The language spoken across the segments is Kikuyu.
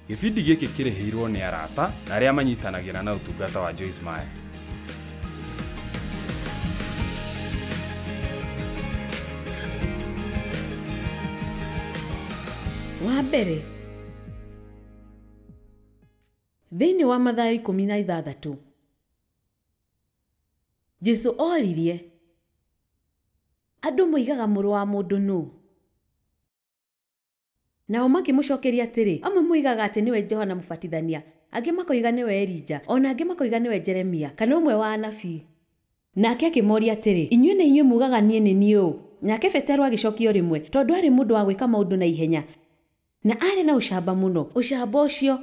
Gĩbindi gĩkĩ kĩrĩhĩirwo nĩ arata na arĩa manyitanagĩra na ũtungata wa Joyce Meyer. Wa mbere, thĩinĩ wa Mathayo 16, Jesu oririe andũ moigaga mũrũ wa mũndũ nũ? Nao makĩmũcokeria atĩrĩ, amwe moigaga atĩ nĩwe Johana Mũbatithania, angĩ makoiga nĩwe Elija, ona angĩ makoiga nĩwe Jeremia, kana ũmwe wa anabii. Nake akĩmoria atĩrĩ, inyuĩ na inyuĩ mugaga niĩ nĩ niĩ ũ? Nake Petero agĩcokia o rĩmwe, tondũ aarĩ mũndũ wa gwĩka maũndũ na ihenya, na aarĩ na ũcamba mũno. Ũcamba ũcio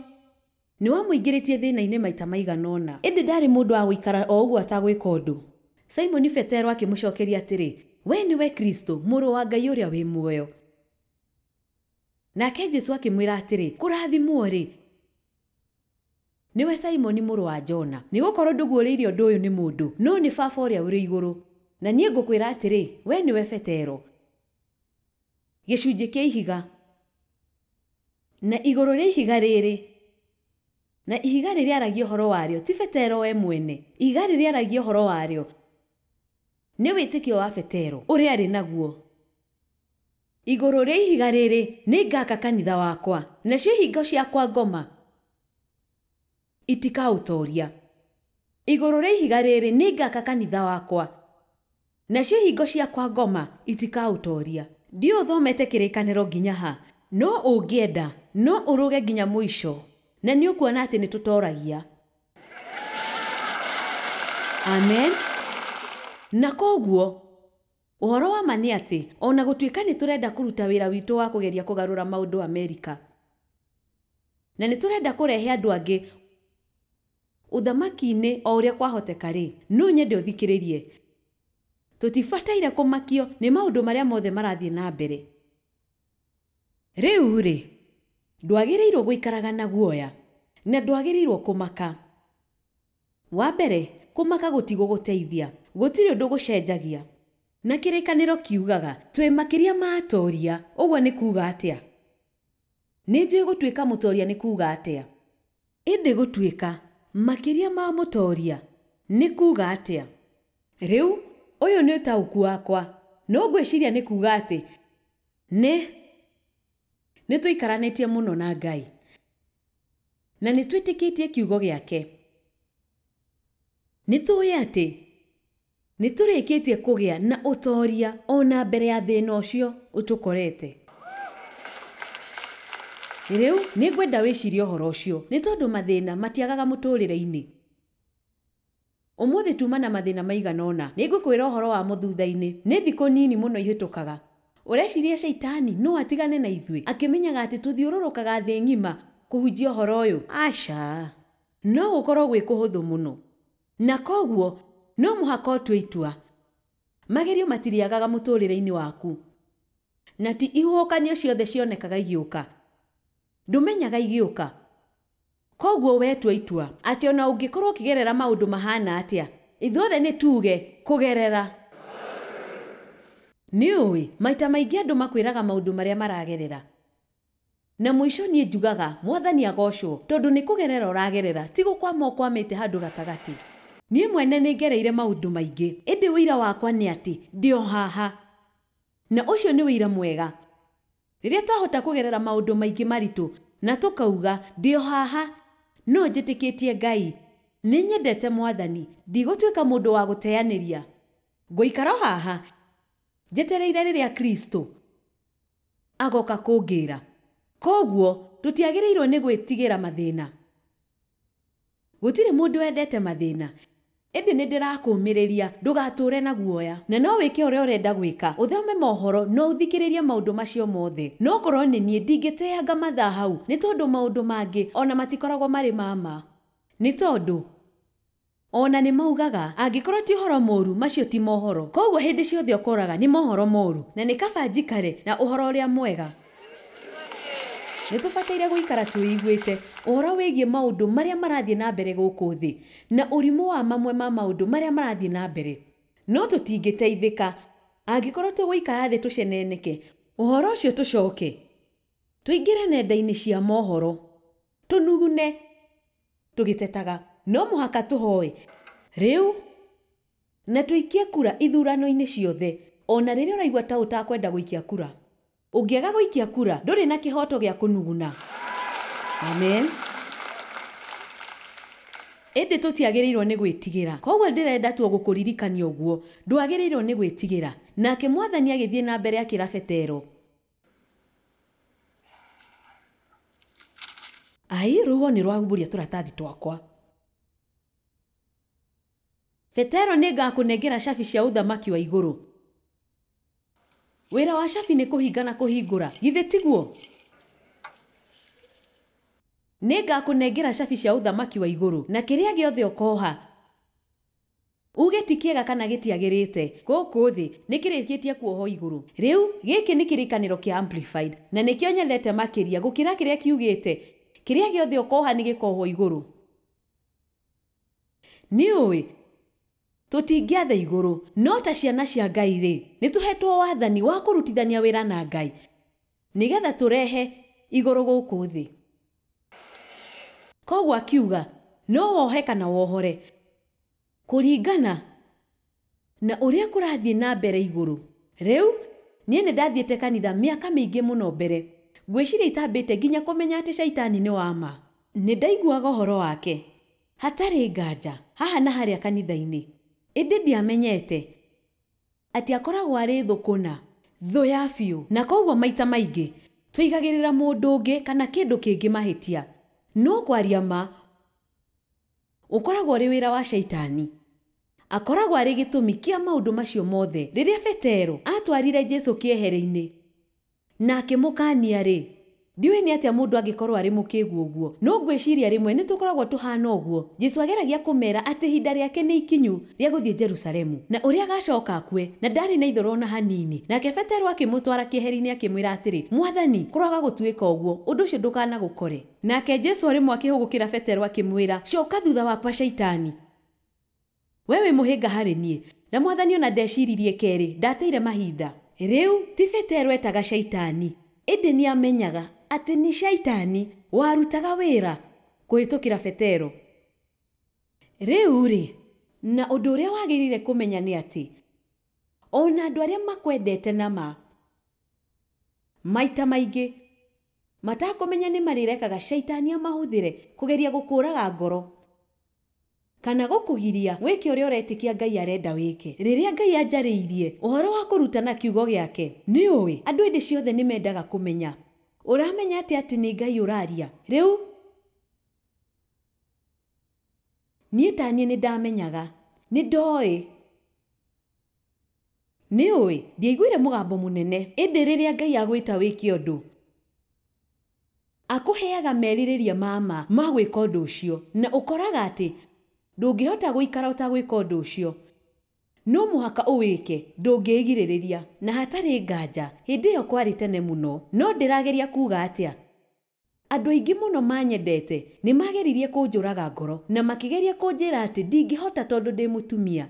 nĩ wamũingĩrĩtie thĩna-inĩ maita maigana ũna, ĩndĩ ndarĩ mũndũ wa gũikara o ũguo atagwĩka ũndũ. Simoni Petero akĩmũcokeria atĩrĩ, we nĩwe Kristo, mũrũ wa Ngai ũrĩa wĩ muoyo. Nake Jesu akĩmwĩra atĩrĩ, kũrathimwo rĩ nĩwe Simoni mũrũ wa Jona, nĩgũkorwo ndũguũrĩirie ũndũ ũyũ nĩ mũndũ, no nĩ Baba ũrĩa ũrĩ igũrũ. Na niĩ ngũkwĩra atĩrĩ, we nĩwe Petero, gĩcunjĩ kĩa ihiga, na igũrũ rĩa ihiga rĩrĩ, na ihiga rĩrĩa aragia ũhoro warĩo ti Petero we mwene, ihiga rĩrĩa aragia ũhoro warĩo nĩ wĩtĩkio wa Petero ũrĩa arĩ naguo. Igũrũ rĩa ihiga rĩrĩ nĩngaka kanitha wakwa, nacio ihingo ciakwa ngoma itikaũtoria. Igũrũ rĩa ihiga rĩrĩ nĩngaka kanitha wakwa, nacio ihingo ciakwa ngoma itikaũtoria. Ndiũĩ ũthomete kĩrĩkanĩro nginya ha, no ũngĩenda no ũrũge nginya mũico, na nĩ ũkuona atĩ nĩ tũtoragia. Amen. Na koguo ũhoro wa ma nĩ atĩ ona gũtuĩka nĩ tũrenda kũruta wĩra witũ wa kũgeria kũgarũra maũndũ Amerika, na nĩ tũrenda kũrehe andũ angĩ ũthamaki-inĩ o ũrĩa kwahoteka rĩ, no nyende ũthikĩrĩrie. Tũtibataire kũmakio nĩ maũndũ marĩa mothe marathiĩ na mbere. Rĩu rĩ, ndwagĩrĩirwo gũikaraga na guoya, na ndwagĩrĩirwo kũmaka. Wa mbere, kũmaka gũtigũgũteithia, gũtirĩ ũndũ gũcenjagia. Na kĩrĩkanĩro kiugaga twĩ makĩria ma atoria. Ũguo nĩ kuuga atĩa? Nĩ njũĩ gũtuĩka mũtoria nĩ kuuga atĩa, ĩndĩ gũtuĩka makĩria ma mũtoria nĩ kuuga atĩa? Rĩu ũyũ nĩ ũtaũku wakwa, no ngwĩciria nĩ kuuga atĩ nĩ tũikaranĩtie mũno na Ngai, na nĩ twĩtĩkĩtie kiugo gĩake. Nĩ tũĩ atĩ nĩ tũrĩkĩtie kũgĩa na ũtoria ona mbere ya thĩna ũcio ũtũkorete. Rĩu nĩ ngwenda wĩcirie ũhoro ũcio, nĩ tondũ mathĩna matiagaga mũtũrĩre-inĩ. Ũmũthĩ tuma na mathĩna maigana ũna, nĩ ngũkwĩra ũhoro wamo thutha-inĩ. Nĩ thikũ nini mũno ihĩtũkaga. Ũreciria caitani no atigane na ithuĩ akĩmenyaga atĩ tũthiũrũrũkaga thĩ ng'ima kũhunjia ũhoro ũyũ? Aca, no gũkorwo gwĩ kũhũthũ mũno. Na koguo no mũhaka ũtue itua. Magerio matirĩagaga mũtũrĩre-inĩ waku, na ti ihuhũkanio ciothe cionekaga igĩũka. Ndũmenyaga igĩũka. Koguo wetua itua atĩ ona ũngĩkorwo ũkĩgerera maũndũ mahana atĩa, ithuothe nĩ tuge kũgerera. Nĩ ũĩ maita maingĩ andũ makwĩraga maũndũ marĩa maragerera, na mũico niĩ njugaga Mwathani agocwo, tondũ nĩ kũgerera ũragerera, ti gũkwama ũkwamĩte handũ gatagatĩ. Niĩ mwene nĩ ngereire maũndũ maingĩ, ĩndĩ ũira wakwa nĩ atĩ ndĩ o haha, na ũcio nĩ ũira mwega. Rĩrĩa twahota kũgerera maũndũ maingĩ maritũ na tũkauga ndĩ o haha, no njĩtĩkĩtie Ngai, nĩ nyendete Mwathani, ndigũtuĩka mũndũ wa gũteanĩria. Ngũikara o haha njetereire rĩrĩa Kristo agoka kũngĩra. Koguo tũtiagĩrĩirwo nĩ gwĩtigĩra mathĩna. Gũtirĩ mũndũ wendete mathĩna, ĩndĩ nĩ ndĩrakũũmĩrĩria ndũgatũre na guoya, na no wĩke ũrĩa ũrenda gwĩka, ũthome mohoro no ũthikĩrĩrie maũndũ macio mothe. No korwo nĩ niĩ ndingĩteanga mathaa hau, nĩ tondũ maũndũ mangĩ ona matikoragwo marĩ ma ma. Nĩ tondũ ona nĩ maugaga angĩkorwo ti ũhoro mũru, macio ti mohoro. Koguo hĩndĩ ciothe ũkoraga nĩ mohoro moru, na nĩ kaba njikare na ũhoro ũrĩa mwega. Nĩ tũbataire gũikara twĩiguĩte ũhoro wĩgiĩ maũndũ marĩa marathiĩ na mbere gũkũ thĩ, na ũrimũ wa mamwe ma maũndũ marĩa marathiĩ na mbere. No tũtingĩteithĩka angĩkorwo tũgũikara thĩ tũceneneke ũhoro ũcio tũcoke tũingĩre nenda-inĩ cia mohoro. Tũnugune tũgĩtetaga. No mũhaka tũhoe rĩu na tũikie kura ithurano-inĩ ciothe, ona rĩrĩa ũraigua ta ũtakwenda gũikia kura. Ũngĩaga gũikia kura ndũrĩ na kĩhoto gĩa kũnuguna. Amen. Ĩndĩ tũtiagĩrĩirwo nĩ gwĩtigĩra. Koguo ndĩrenda tuo gũkũririkania ũguo, ndwagĩrĩirwo nĩ gwĩtigĩra. Nake mwathani agĩthiĩ na mbere akĩra Petero, ai, rũhuho nĩ rwahumbũria tũratathi twakwa. Petero, nĩ ngakũnengera cabi cia ũthamaki wa igũrũ. Wĩra wa cabi nĩ kũhinga na kũhingũra, githĩ tiguo? Nĩ ngakũnengera cabi cia ũthamaki wa igũrũ, na kĩrĩa gĩothe ũkoha uge ti kĩega kana gĩtiagĩrĩte gũkũ thĩ nĩ kĩrĩkĩtie kuohwo igũrũ. Rĩu gĩkĩ nĩ kĩrĩkanĩro kĩa Amplified, na nĩkĩo nyendete makĩria gũkĩra kĩrĩa kiugĩte kĩrĩa gĩothe ũkoha nĩ gĩkohwo igũrũ. Nĩ ũĩ tũtingĩatha igũrũ, no ta ciana cia Ngai rĩ, nĩ tũhetwo wathani wa kũrutithania wĩra na Ngai nĩgetha tũrehe igũrũ gũkũ thĩ. Koguo akiuga no wohe kana wohore kũringana na ũrĩa kũrathiĩ na mbere igũrũ. Rĩu niĩ nĩ ndathiĩte kanitha mĩaka mĩingĩ mũno mbere, ngwĩciria itambĩte nginya kũmenya atĩ caitani nĩ wa ma. Nĩ ndaiguaga ũhoro wake hatarĩ nganja haha na harĩa kanitha-inĩ, ĩndĩ ndiamenyete atĩ akoragwo arĩ thũ kũna, thũ ya biũ. Na koguo maita maingĩ tũigagĩrĩra mũndũ ũngĩ kana kĩndũ kĩngĩ mahĩtia. No kwaria ma, ũkoragwo ũrĩ wĩra wa caitani. Akoragwo arĩ gĩtũmi kĩa maũndũ macio mothe. Rĩrĩa Petero atwarire Jesũ kĩehere-inĩ na akĩmũkania rĩ, ndiũĩ nĩ atĩa mũndũ angĩkorwo arĩ mũkĩgu ũguo. No ngwĩciria rĩmwe nĩ tũkoragwo tũhana ũguo. Jesũ ageragia kũmera atĩ ihinda rĩake nĩ ikinyu rĩa gũthiĩ Jerusalemu, na ũrĩa agacoka akue, na ndarĩ na ithoro ona hanini. Nake Petero akĩmũtwara kĩeheri-inĩ akĩmwĩra atĩrĩ, Mwathani, kũroaga gũtuĩka ũguo, ũndũ ũcio ndũkanagũkore. Nake Jesũ o rĩmwe akĩhũgũkĩra Petero akĩmwĩra, coka thutha wakwa caitani, we wĩ mũhĩnga harĩ niĩ. Na mwathani ona ndeciririe kerĩ, ndateire mahinda. Rĩu ti Petero etaga caitani, ĩndĩ nĩ amenyaga atĩ nĩ caitani warutaga wĩra kũhĩtũkĩra Petero. Rĩu rĩ, na ũndũ ũrĩa wagĩrĩire kũmenya nĩ atĩ ona andũ arĩa makwendete na ma maita maingĩ matakũmenya nĩ marĩrekaga caitani amahũthĩre kũgeria gũkũraga ngoro kana gũkũgiria wĩke ũrĩa ũretĩkia Ngai arenda wĩke. Rĩrĩa Ngai anjarĩirie ũhoro wa kũrutana kiugo gĩake, nĩ ũĩ andũ hĩndĩ ciothe nĩ mendaga kũmenya. Ũramenya atĩ atĩ nĩ Ngai ũraria. Rĩu niĩ ta niĩ nĩ ndamenyaga, nĩ ndoĩ. Nĩ ũĩ ndiaiguire mũgambo mũnene, ĩndĩ rĩrĩa Ngai agwĩta wĩke ũndũ, akũheaga merirĩria ma ma ma gwĩka ũndũ ũcio, na ũkoraga atĩ ndũngĩhota gũikara ũtagwĩka ũndũ ũcio. No mũhaka ũwĩke, ndũngĩĩgirĩrĩria. Na hatarĩ nganja, hĩndĩ ĩyo kwarĩ tene mũno. No ndĩrageria kuuga atĩa? Andũ aingĩ mũno manyendete nĩ mageririe kũnjũraga ngoro, na makĩgeria kũnjĩra atĩ ndingĩhota tondũ ndĩ mũtumia,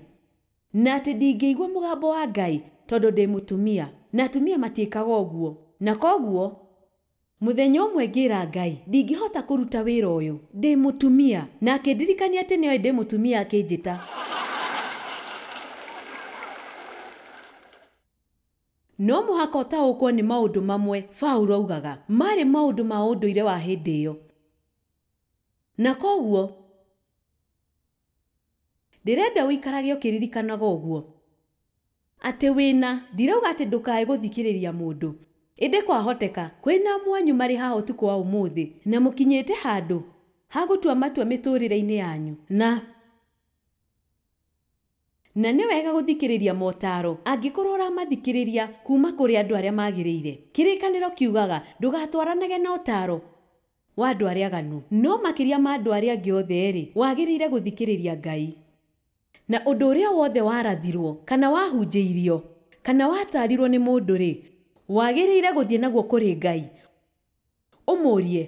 na atĩ ndingĩigua mũgambo wa Ngai tondũ ndĩ mũtumia, na atumia matiĩkaga ũguo. Na koguo mũthenya ũmwe ngĩra Ngai ndingĩhota kũruta wĩra ũyũ, ndĩ mũtumia. Na akĩndirikania atĩ nĩoĩ ndĩ mũtumia, akĩnjĩta. No mũhaka ũtaũkwo nĩ maũndũ mamwe Paũlũ augaga marĩ maũndũ ma ũndũire wa hĩndĩ ĩyo. Na koguo ndĩrenda ũikarage ũkĩririkanaga ũguo atĩ wĩna, ndirauga atĩ ndũkae gũthikĩrĩria mũndũ, ĩndĩ kwahoteka kwĩna mwanyu marĩ haha ũtukũ wa ũmũthĩ na mũkinyĩte handũ ha gũtua matua mĩtũrĩre-inĩ yanyu, na nĩ wega gũthikĩrĩria motaro angĩkorwo ũramathikĩrĩria kuma kũrĩ andũ arĩa magĩrĩire. Kĩrĩkanĩro kiugaga ndũgatwaranage na ũtaro wa andũ arĩa aganu, no makĩria ma andũ arĩa angĩ othe rĩ, wagĩrĩire gũthikĩrĩria Ngai. Na ũndũ ũrĩa wothe warathirwo kana wahunjĩirio kana watarirwo nĩ mũndũ rĩ, wagĩrĩire gũthiĩ naguo kũrĩ Ngai ũmũrie,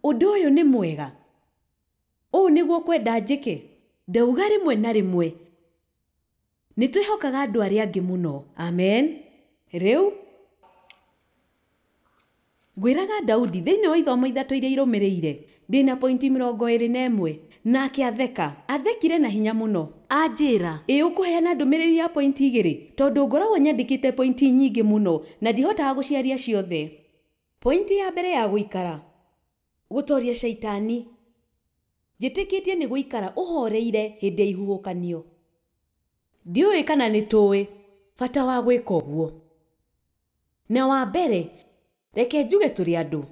ũndũ ũyũ nĩ mwega, ũũ nĩguo kwenda njĩke. Ndauga rĩmwe na rĩmwe nĩ twĩhokaga andũ arĩa angĩ mũno. Amen. Rĩu Ngwĩraga Daudi thĩinĩ wa ithomo 3 iria irũmĩrĩire ndĩna pointi 21. Nake atheka, athekire na hinya mũno. Anjĩra, ĩ ũkũheana ndũmĩrĩri ya pointi 2 tondũ ngoragwo nyandĩkĩte pointi nyingĩ mũno na ndihotaga gũciaria ciothe. Pointi ya mbere ya gũikara gũtoria caitani njĩtĩkĩtie nĩ gũikara ũhoreire hĩndĩ ya ihuhũkanio. Ndiũĩ kana nĩ tũĩ bata wa gwĩka ũguo. Na wa mbere, reke njuge tũrĩ andũ,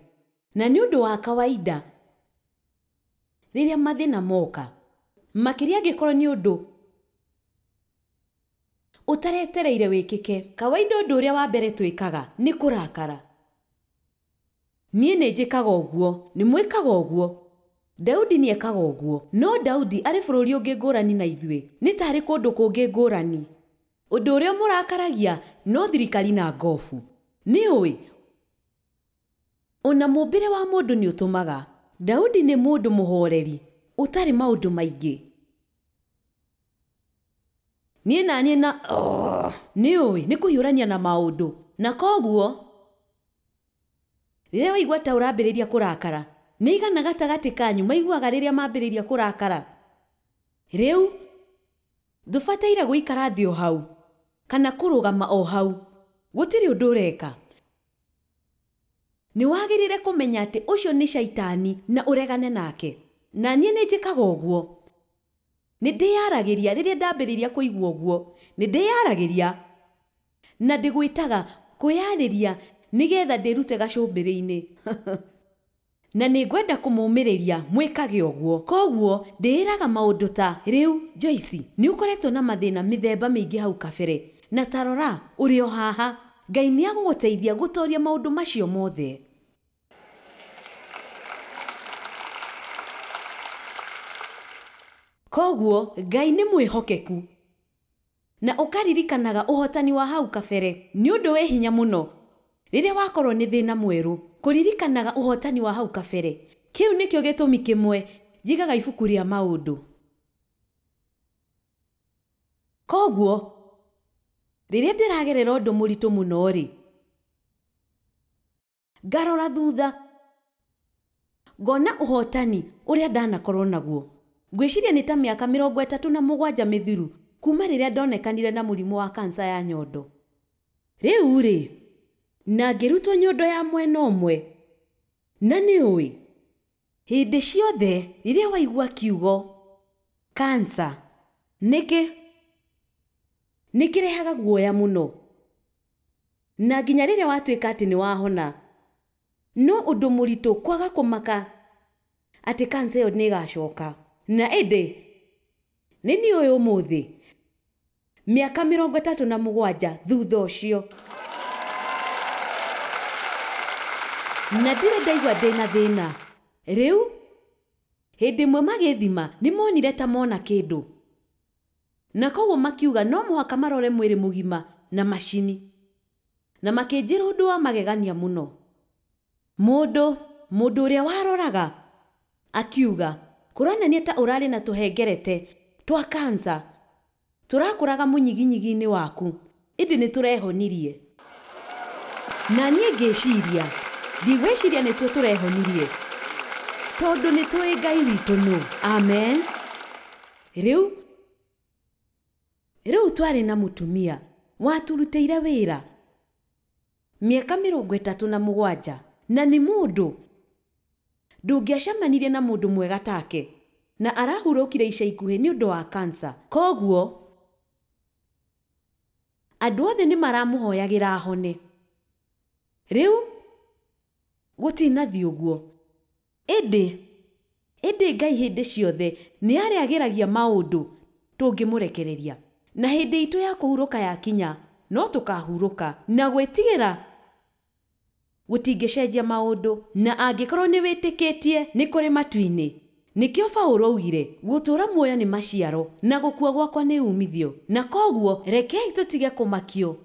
na nĩ ũndũ wa kawaida rĩrĩa mathĩna moka, makĩria angĩkorwo nĩ ũndũ ũtaretereire wĩkĩke. Kawaida ũndũ ũrĩa wa mbere twĩkaga nĩ kũrakara. Niĩ nĩ njĩkaga ũguo, nĩ mwĩkaga ũguo. Daudi nĩ ekaga ũguo, no Daudi arĩ bũrũri ũngĩ ngũrani na ithuĩ, nĩ tarĩ kũndũ kũngĩ ngũrani. Ũndũ ũrĩa mũrakaragia no thirikari na ngobu. Nĩ ũĩ, ona mũmbĩre wa mũndũ nĩ ũtũmaga. Daudi nĩ mũndũ mũhoreri, ũtarĩ maũndũ maingĩ. Niĩ na niĩ na nĩ ũĩ nĩ kũhiũrania na maũndũ, na koguo rĩrĩa waigua ta ũrambĩrĩria kũrakara, nĩ igana gatagatĩ kanyu maiguaga rĩrĩa mambĩrĩria kũrakara. Rĩu ndũbataire gũikara thĩ o hau kana kũrũgama o hau, gũtirĩ ũndũ ũreka. Nĩ wagĩrĩire kũmenya atĩ ũcio nĩ caitani na ũregane nake. Na niĩ nĩ njĩkaga ũguo. Nĩ ndĩyaragĩria rĩrĩa ndambĩrĩria kũigua ũguo, nĩ ndĩyaragĩria na ndĩgwĩtaga kwĩyarĩria nĩgetha ndĩrute gacũmbĩrĩ-inĩ. Na nĩ ngwenda kũmũmĩrĩria mwĩkage ũguo. Koguo ndĩĩraga maũndũ ta rĩu Joyce, nĩ ũkoretwo na mathĩna mĩthemba mĩingĩ hau kabere, na ta rora ũrĩ o haha. Ngai nĩ agũgũteithia gũtoria maũndũ macio mothe. Koguo Ngai nĩ mwĩhokeku na ũkaririkanaga ũhotani wa hau kabere nĩ ũndũ wĩ hinya mũno rĩrĩa wakorwo nĩ thĩna mwerũ, kũririkanaga ũhotani wa hau kabere. Kĩu nĩkĩo gĩtũmi kĩmwe njigaga ibuku rĩa maũndũ. Koguo rĩrĩa ndĩragerera ũndũ mũritũ mũno rĩ, ngarora thutha ngona ũhotani ũrĩa ndanakorwo naguo. Ngwĩciria nĩ ta mĩaka 37 mĩthiru kuma rĩrĩa ndonekanire na mũrimũ wa kansa ya nyondo. Rĩu rĩ, na ngĩrutwo nyondo ya mwena ũmwe. Na nĩ ũĩ, hĩndĩ ciothe rĩrĩa waigua kiugo kansa, nĩkĩ nĩ kĩrehaga guoya mũno, na nginya rĩrĩa watuĩka atĩ nĩ wahona, no ũndũ mũritũ kwaga kũmaka atĩ kansa ĩyo nĩ ĩgacoka. Na ĩndĩ nĩ niĩ ũyũ ũmũthĩ, mĩaka 37 thutha ũcio, na ndirĩ ndaigua ndĩna thĩna. Rĩu hĩndĩ ĩmwe magĩthima nĩ monire ta mona kĩndũ, na koguo makiuga no mũhaka marore mwĩrĩ mũgima na macini, na makĩnjĩra ũndũ wa magegania mũno. Mũndũ ũrĩa waroraga akiuga kũronania ta ũrarĩ na tũhengerete twa kansa tũrakũraga mũnyiginyigi-inĩ waku, ĩndĩ nĩ tũrehonirie. Na niĩ ngĩciria, ndigwĩciria nĩtuo tũrehonirie, tondũ nĩ tũĩ Ngai witũ nũ. Amen. Rĩu twarĩ na mũtumia waturutĩire wĩra mĩaka 37, na nĩ mũndũ ndũngĩacemanirie na mũndũ mwega take, na arahurũkire ica ikuhĩ nĩ ũndũ wa kansa. Koguo andũ othe nĩ maramũhoyagĩra ahone. Rĩu gũtinathiĩ ũguo, ĩndĩ Ngai hĩndĩ ciothe nĩ arĩagĩragia maũndũ tũngĩmũrekereria. Na hĩndĩ itũ ya kũhurũka yakinya, no tũkahurũka na gwĩtigĩra gũtingĩcenjia maũndũ. Na angĩkorwo nĩ wĩtĩkĩtie nĩ kũrĩ matu-inĩ, nĩkĩo Paũlũ augire gũtũũra muoyo nĩ maciaro na gũkua gwakwa nĩ umithio. Na koguo rekei tũtige kũmakio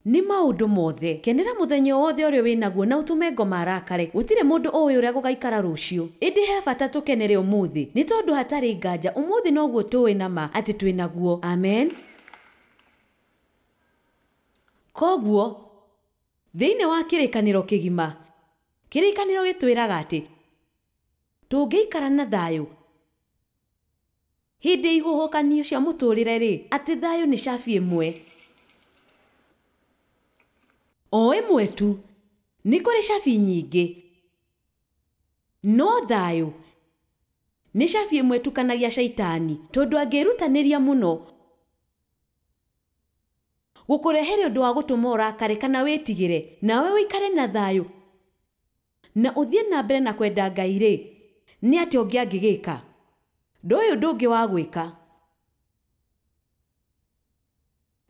nĩ maũndũ mothe. Kenera mũthenya o wothe ũrĩa wĩnaguo na ũtũme ngoma arakare. Gũtirĩ mũndũ ũĩ ũrĩa gũgaikara rũciũ, ĩndĩ he bata tũkenere ũmũthĩ, nĩ tondũ hatarĩ nganja ũmũthĩ noguo tũĩ na ma atĩ twĩnaguo. Amen. Koguo thĩinĩ wa kĩrĩkanĩro kĩgima Kĩrĩkanĩro gĩtwĩraga atĩ tũngĩikara na thayũ hĩndĩ ihuhũkanio cia mũtũrĩre rĩ, atĩ thayũ nĩ cabi ĩmwe o ĩmwe tu. Nĩ kũrĩ cabi nyingĩ, no thayũ nĩ cabi ĩmwe tukanagia caitani, tondũ angĩĩrutanĩria mũno gũkũrehere ũndũ wa gũtũma ũrakare kana wĩtigĩre, nawe ũikare na thayũ na ũthiĩ na mbere na kwenda Ngai rĩ, nĩ atĩa ũngĩ angĩgĩka? Ndũĩ ũndũ ũngĩ wa gwĩka.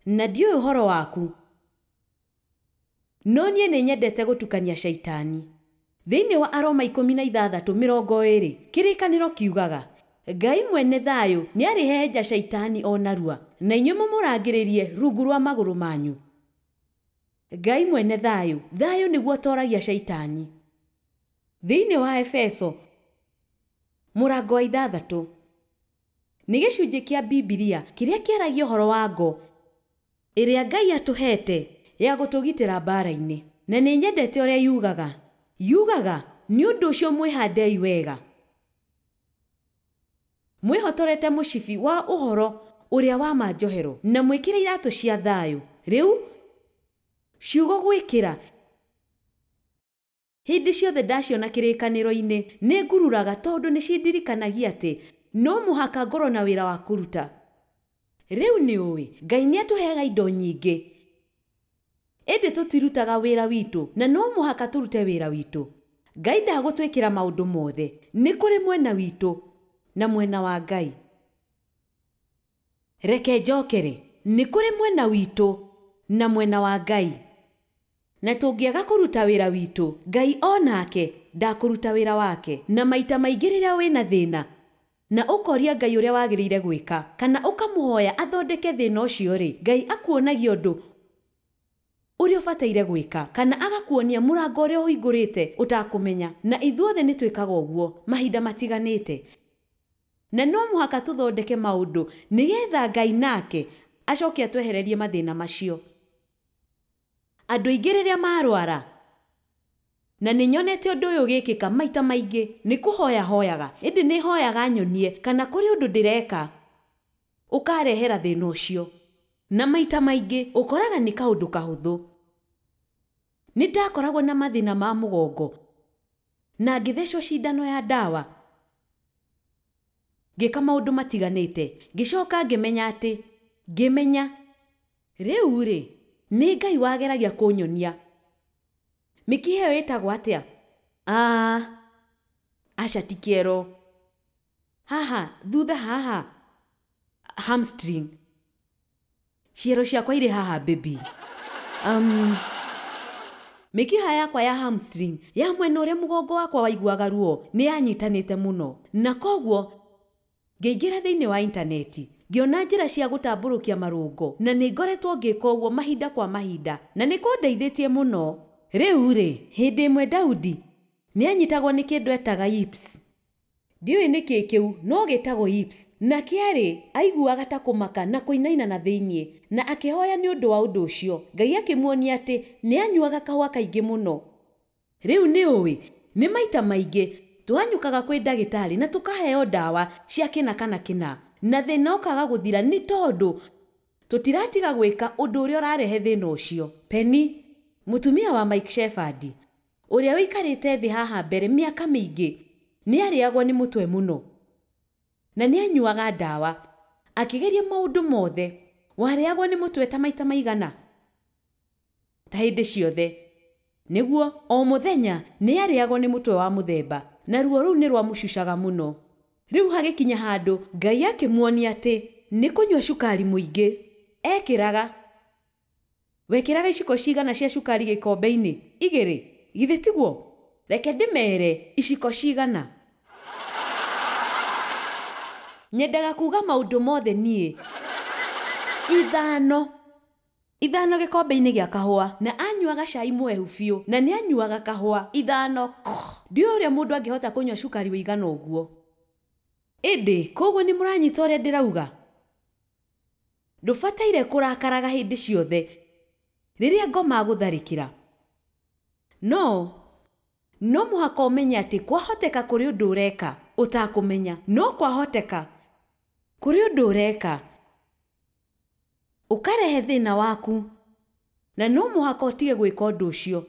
Na ndiũĩ ũhoro waku, no niĩ nĩ nyendete gũtukania caitani. Thĩinĩ wa Aroma 16:20 kĩrĩkanĩro kiugaga Ngai mwene thayũ nĩ arĩhehenja caitani o narua, na inyuĩ mũmũrangĩrĩrie rungu rwa magũrũ manyu. Ngai mwene thayũ, thayũ nĩguo ũtooragia caitani. Thĩinĩ wa Efeso mũrango wa 6 nĩ gĩcunjĩ kĩa Bibilia kĩrĩa kĩaragia ũhoro wa ngo ĩrĩa Ngai atũhete ya gũtũgitĩra mbaara-inĩ. Na nĩ nyendete ũrĩa yugaga. Yugaga nĩ ũndũ ũcio mwĩhandei wega, mwĩhotorete mũcibi wa ũhoro ũrĩa wa manjohero, na mwĩkĩre iratũ cia thayũ. Rĩu ciugo gwĩkĩra hĩndĩ ciothe ndaciona kĩrĩkanĩro-inĩ nĩ ngururaga, tondũ nĩ cindirikanagia atĩ no mũhaka ngorwo na wĩra wa kũruta. Rĩu nĩ ũĩ Ngai nĩ atũheaga indo nyingĩ, ĩndĩ tũtirutaga wĩra witũ, na no mũhaka tũrute wĩra witũ. Ngai ndagũtwĩkĩra maũndũ mothe, nĩ kũrĩ mwena witũ na mwena wa Ngai. Reke njokere, nĩ kũrĩ mwena witũ na mwena wa Ngai. Na tũngĩaga kũruta wĩra witũ, Ngai onake ndakũruta wĩra wake. Na maita maingĩ rĩrĩa wĩna thĩna na ũkoria Ngai ũrĩa wagĩrĩire gwĩka, kana ũkamũhoya athondeke thĩna ũcio rĩ, Ngai akuonagia ũndũ ũrĩa ũbataire gwĩka, kana agakuonia mũrango ũrĩa ũhingũrĩte ũtakũmenya. Na ithuothe nĩ twĩkaga ũguo mahinda matiganĩte, na no mũhaka tũthondeke maũndũ nĩgetha Ngai nake acoke atwehererie mathĩna macio. Andũ aingĩ rĩrĩa marwara, na nĩ nyonete ũndũ ũyũ ũgĩkĩka maita maingĩ, nĩ kũhoya hoyaga, ĩndĩ nĩ hoyaga nyonie kana kũrĩ ũndũ ndĩreka ũkarehera thĩna ũcio. Na maita maingĩ ũkoraga nĩ kaũndũ kahũthũ. Nĩ ndakoragwo na mathĩna ma mũgongo na ngĩthecwo cindano ya ndawa, ngĩka maũndũ matiganĩte, ngĩcoka ngĩmenya atĩ ngĩmenya rĩu rĩ nĩ Ngai wageragia kũnyonia. Mĩkiha ĩyo ĩtagwo atĩa? Aca ti kĩero. Haha thutha haha, hamstring. Ciero ciakwa irĩ haha baby. Mĩkiha yakwa ya hamstring ya mwena ũrĩa mũgongo wakwa waiguaga ruo nĩ yanyitanĩte mũno, na koguo ngĩingĩra thĩinĩ wa intaneti ngĩona njĩra cia gũtambũrũkia marũngo, na nĩ ngoretwo ngĩka ũguo mahinda kwa mahinda, na nĩ kũndeithĩtie mũno. Rĩu rĩ, hĩndĩ ĩmwe Daudi nĩ anyitagwo nĩ kĩndũ etaga yips. Ndiũĩ nĩ kĩĩ kĩu, no gĩtagwo yips. Na kĩarĩ aiguaga ta kũmaka na kũinaina na thĩiniĩ, na akĩhoya nĩ ũndũ wa ũndũ ũcio. Ngai akĩmuonia atĩ nĩ anyuaga kahũa kaingĩ mũno. Rĩu nĩ ũĩ, nĩ maita maingĩ twanyukaga kwĩ ndagĩtarĩ na tũkaheo ndawa cia kĩna kana kĩna, na thĩna ũkaga gũthira nĩ tondũ tũtiratiga gwĩka ũndũ ũrĩa ũrarehe thĩna ũcio. Penny, mũtumia wa Mike Shepherd, ũrĩa ũikarĩte thĩ haha mbere mĩaka mĩingĩ, nĩ arĩagwo nĩ mũtwe mũno na nĩ anyuaga ndawa, akĩgeria maũndũ mothe. Warĩagwo nĩ mũtwe ta maita maigana ta hĩndĩ ciothe, nĩguo o mũthenya nĩ arĩagwo nĩ mũtwe wa mũthemba, na ruo rũu nĩ rwamũcucaga mũno. Rĩu hagĩkinya handũ Ngai akĩmuonia atĩ nĩ kũnyua cukari mũingĩ. Ekĩraga, wekĩraga iciko cigana cia cukari gĩkombe-inĩ? 2, githĩ tiguo? Reke ndĩmere iciko cigana. Nyendaga kuga maũndũ mothe niĩ. 5. 5 gĩkombe-inĩ gĩa kahũa, na anyuaga cai mwehu biũ, na nĩ anyuaga kahũa 5. Ndiũĩ ũrĩa mũndũ angĩhota kũnyua cukari wĩigana ũguo. Ĩndĩ koguo nĩ mũranyita ũrĩa ndĩrauga. Ndũbataire kũrakaraga hĩndĩ ciothe rĩrĩa ngoma agũtharĩkĩra. No No mũhaka ũmenye atĩ kwahoteka kũrĩ ũndũ ũreka ũtakũmenya, no kwahoteka kũrĩ ũndũ ũreka ũkarehe thĩna waku, na no mũhaka ũtige gwĩka ũndũ ũcio.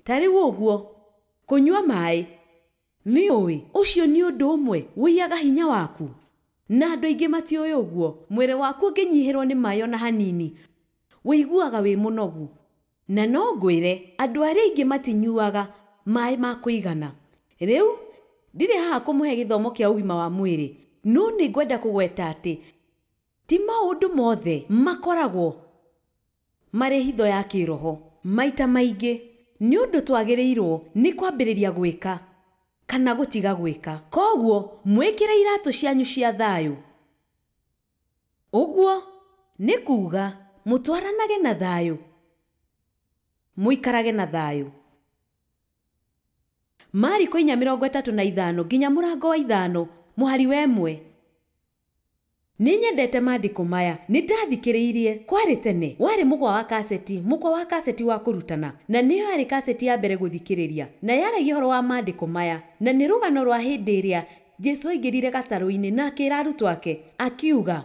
Ta rĩu ũguo kũnyua maĩ, nĩ ũĩ ũcio nĩ ũndũ ũmwe ũiyaga hinya waku, na andũ aingĩ matiũĩ ũguo. Mwĩrĩ waku ũngĩnyihĩrwo nĩ maĩ ona hanini, ũiguaga wĩ mũnogu. Na no ngwĩre andũ arĩa aingĩ matinyuaga maĩ ma kũigana. Rĩu ndirĩ haha kũmũhe gĩthomo kĩa ũgima wa mwĩrĩ, no nĩ ngwenda kũgweta atĩ ti maũndũ mothe makoragwo marĩ hitho ya kĩroho. Maita maingĩ nĩ ũndũ twagĩrĩirwo nĩ kwambĩrĩria gwĩka kana gũtiga gwĩka. Koguo mwĩkĩre iratũ cianyu cia thayũ. Ũguo nĩ kuga mũtwaranage na thayũ, mũikarage na thayũ. Mariko 4:35 nginya mũrango wa 5 mũhari wa 1. Nĩ nyendete maandĩko maya, nĩ ndathikĩrĩirie kwarĩ tene, warĩ mũkwa wa kaseti, mũkwa wa kaseti wa kũrutana, na nĩyo yarĩ kaseti ya mbere gũthikĩrĩria, na yaragia ũhoro wa maandĩko maya, na nĩ rũgano rwa hĩndĩ ĩrĩa Jesu aingĩrire gatarũ-inĩ na akĩra arutwo ake, akiuga,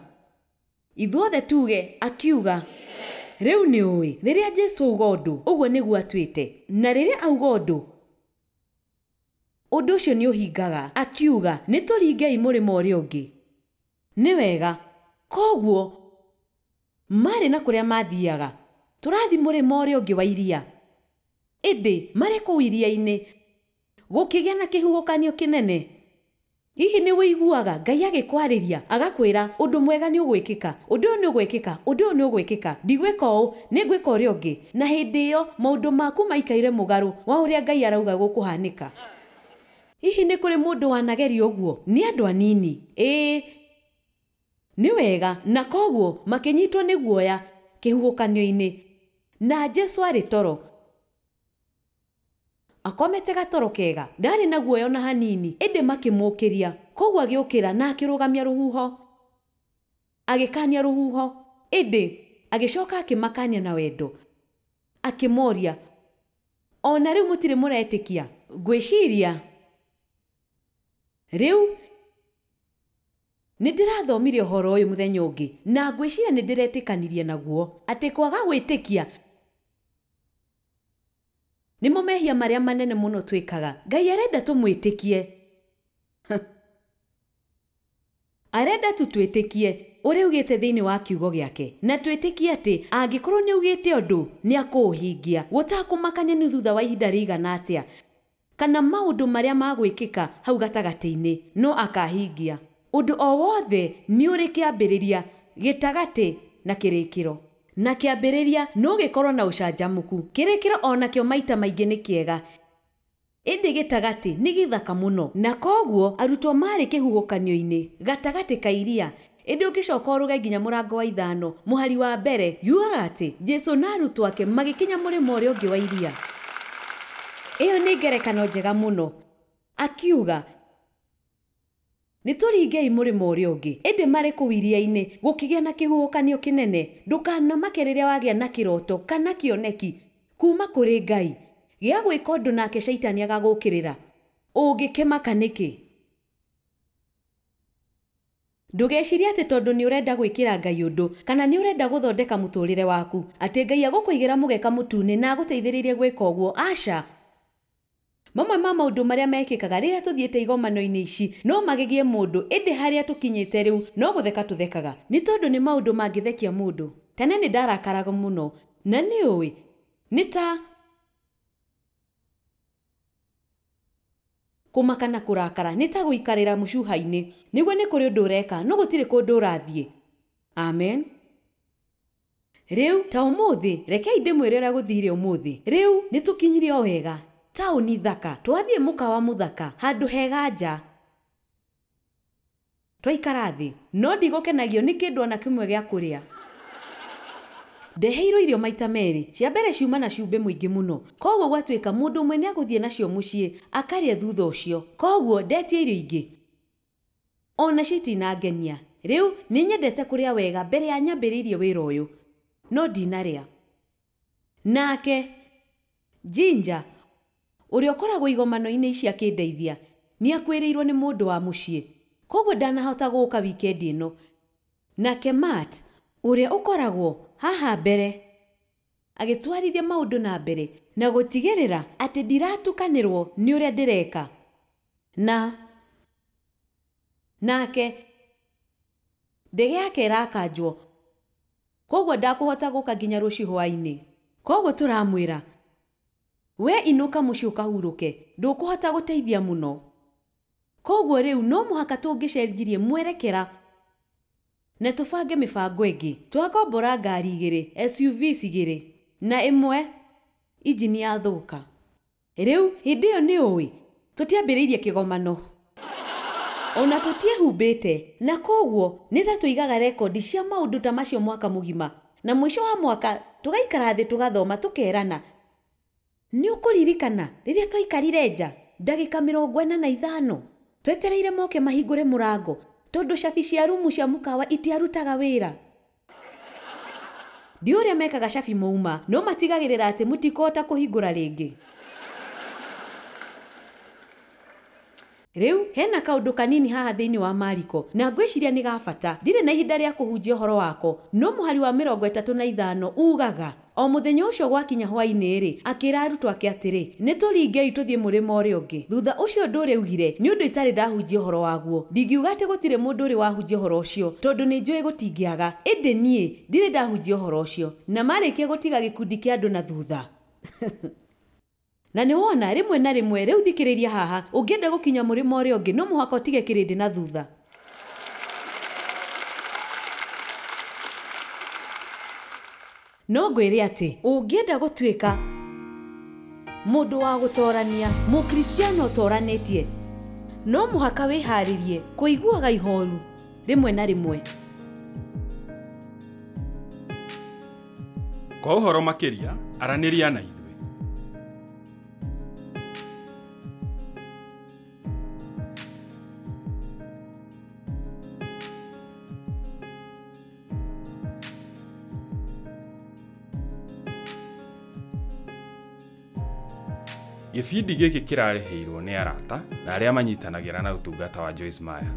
ithuothe tuge, akiuga. Rĩu nĩ ũĩ, rĩrĩa Jesu auga ũndũ, ũguo nĩguo atuĩte, na rĩrĩa auga ũndũ, ũndũ ũcio nĩ ũhingaga. Akiuga, nĩ tũringei mũrĩmo ũrĩa ũngĩ. Nĩ wega. Koguo marĩ na kũrĩa mathiaga, tũrathi mũrĩmo ũrĩa ũngĩ wa iria. Ĩndĩ marĩ kũu iria-inĩ gũkĩgĩa na kĩhuhũkanio kĩnene. Hihi nĩ ũiguaga Ngai agĩkwarĩria agakwĩra ũndũ mwega nĩ ũgwĩkĩka, ũndũ ũyũ nĩ ũgwĩkĩka, ũndũ ũyũ nĩ ũgwĩkĩka, ndigwĩka ũũ, nĩ ngwĩka ũrĩa ũngĩ, na hĩndĩ ĩyo maũndũ maku maikaire mũgarũ wa ũrĩa Ngai arauga gũkũhanĩka. Hihi nĩ kũrĩ mũndũ wanageria ũguo? Nĩ andũ anini. Ĩĩ, nĩ wega. Na koguo makĩnyitwo nĩ guoya kĩhuhũkanio-inĩ, na Jesu arĩ toro, akomete gatoro kega, ndarĩ na guoya ona hanini, ĩndĩ makĩmũũkĩria. Koguo agĩũkĩra na akĩrũgamia rũhuho, agĩkania rũhuho, ĩndĩ agĩcoka akĩmakania na wendo, akĩmoria, ona rĩu mũtirĩ mũretĩkia? Ngwĩciria rĩu nĩ ndĩrathomire ũhoro ũyũ mũthenya ũngĩ, na ngwĩciria nĩ ndĩretĩkanirie naguo atĩ kwaga gwĩtĩkia nĩmo mehia marĩa manene mũno twĩkaga. Ngai arenda tũmwĩtĩkie, arenda tu twĩtĩkie ũrĩa augĩte thĩinĩ wa kiugo gĩake, na twĩtĩkie atĩ angĩkorwo nĩ augĩte ũndũ nĩ akũũhingia, gũtakũmakania nĩ thutha wa ihinda rĩigana atĩa kana maũndũ marĩa magwĩkĩka hau gatagatĩ-inĩ, no akahingia. Ũndũ o wothe nĩ ũrĩ kĩambĩrĩria, gĩtagatĩ na kĩrĩkĩro. Na kĩambĩrĩria no gĩkorwo na ũcanjamũku, kĩrĩkĩro onakĩo maita maingĩ nĩ kĩega, ĩndĩ gĩtagatĩ nĩ gĩthaka mũno. Na koguo arutwo marĩ kĩhuhũkanio-inĩ gatagatĩ ka iria, ĩndĩ ũngĩcoka ũrũge nginya mũrango wa 5 mũhari wa 1 yugaga atĩ Jesu na arutwo ake magĩkinya mũrĩmo ũrĩa ũngĩ wa iria. Ĩyo nĩ ngerekano njega mũno. Akiuga, nĩ tũringei mũrĩmo ũrĩa ũngĩ. Ĩndĩ marĩ kũu iria-inĩ gũkĩgĩa na kĩhuhũkanio kĩnene. Ndũkanamake rĩrĩa wagĩa na kĩroto kana kĩoneki kuma kũrĩ Ngai gĩa gwĩka ũndũ nake caitani agagũkĩrĩra. Ũngĩkĩmaka nĩkĩ? Ndũgecirie atĩ tondũ nĩ ũrenda gwĩkĩra Ngai ũndũ kana nĩ ũrenda gũthondeka mũtũrĩre waku atĩ Ngai agũkũigĩra mũgeka mũtune na agũteithĩrĩrie gwĩka ũguo. Aca. Mamwe ma maũndũ marĩa mekĩkaga rĩrĩa tũthiĩte igomano-inĩ ici no magegie mũndũ, ĩndĩ harĩa tũkinyĩte rĩu no gũtheka tũthekaga, nĩ tondũ nĩ maũndũ mangĩthekia mũndũ. Tene nĩ ndarakaraga mũno, na nĩ ũĩ nĩ ta kũmaka na kũrakara, nĩ ta gũikarĩra mũcuha-inĩ, nĩguo nĩ kũrĩ ũndũ ũreka no gũtirĩ kũndũ ũrathiĩ. Amen. Rĩu ta ũmũthĩ, rekei ndĩmwĩre ũrĩa gũthire ũmũthĩ. Rĩu nĩ tũkinyire o wega taũni thaka, twathiĩ mũkawa mũthaka, handũ hega nja, twaikara thĩ, no ndigũkenagio nĩ kĩndũ ona kĩmwe gĩa kũrĩa. Ndeheirwo irio maita merĩ, cia mbere ciuma na cumbĩ mũingĩ mũno, koguo gwatuĩka mũndũ ũmwe nĩ agũthiĩ nacio mũciĩ akarĩe thutha ũcio. Koguo ndetia irio ingĩ onacio itinangenia. Rĩu nĩ nyendete kũrĩa wega mbere ya nyambĩrĩirie wĩra ũyũ, no ndinarĩa. Nake Ginger Ũrĩa ũkoragwo igomano-inĩ ici akĩndeithia nĩ akwĩrĩirwo nĩ mũndũ wa mũciĩ, koguo ndanahota gũka wikendi ĩno. Nake Matt ũrĩa ũkoragwo haha mbere agĩtwarithia maũndũ na mbere na gũtigĩrĩra atĩ ndiratukanĩrwo nĩ ũrĩa ndĩreka. Na nake ndege yake ĩrakanjwo, koguo ndakũhota gũka nginya rũciũ hwaĩ-inĩ. Koguo tũramwĩra we inũka mũciĩ ũkahurũke, ndũkũhota gũteithia mũno. Koguo rĩu no mũhaka tũngĩcenjirie mwerekera na tũbange mĩbango ĩngĩ. Twakombora ngari igĩrĩ, SUVs igĩrĩ, na ĩmwe injini yathũka. Rĩu hĩndĩ ĩyo nĩ ũĩ tũtiambĩrĩirie kĩgomano ona tũtiehumbĩte, na koguo nĩ ta tũigaga rekondi cia maũndũ ta macio mwaka mũgima, na mũico wa mwaka tũgaikara thĩ tũgathoma tũkerana. Nĩ ũkũririkana rĩrĩa twaikarire nja ndagĩka 45 twetereire moke mahingũre mũrango tondũ cabi cia rumu cia mũkawa itiarutaga wĩra. Ndi ũrĩa mekaga cabi mauma, no matigagĩrĩra atĩ mũtikũhota kũhingũra rĩngĩ. Rĩu hena kaũndũ kanini haha thĩinĩ wa Mariko na ngwĩciria nĩ ga bata. Ndirĩ na ihinda rĩa kũhunjia ũhoro wako, no mũhari wa 35 ugaga o mũthenya ũcio gwakinya hwaĩ-inĩ rĩ, akĩra arutwo ake atĩrĩ, nĩ tũringei tũthiĩ mũrĩmo ũrĩa ũngĩ. Thutha ũcio ũndũ ũrĩa augire nĩ ũndũ itarĩ ndahunjia ũhoro waguo. Ndingiuga atĩ gũtirĩ mũndũ ũrĩ wahunjia ũhoro ũcio tondũ nĩ njũĩ gũtingĩaga, ĩndĩ niĩ ndirĩ ndahunjia ũhoro ũcio. Na marĩkia gũtiga gĩkundi kĩa andũ na thutha. Na nĩ wona rĩmwe na rĩmwe rĩu thikĩrĩria haha, ũngĩenda gũkinya mũrĩmo ũrĩa ũngĩ no mũhaka ũtige kĩrĩndĩ na thutha. No ngwĩre atĩ ũngĩenda gũtuĩka mũndũ wa gũtorania, mũkristiano ũtoranĩtie, no mũhaka wĩharĩrie kũiguaga ihoru rĩmwe na rĩmwe. Kwa ũhoro makĩria, aranĩria na ithuĩ. Gĩbindi gĩkĩ kĩrarĩhĩirwo nĩ arata na arĩa manyitanagĩra na ũtungata wa Joyce Meyer.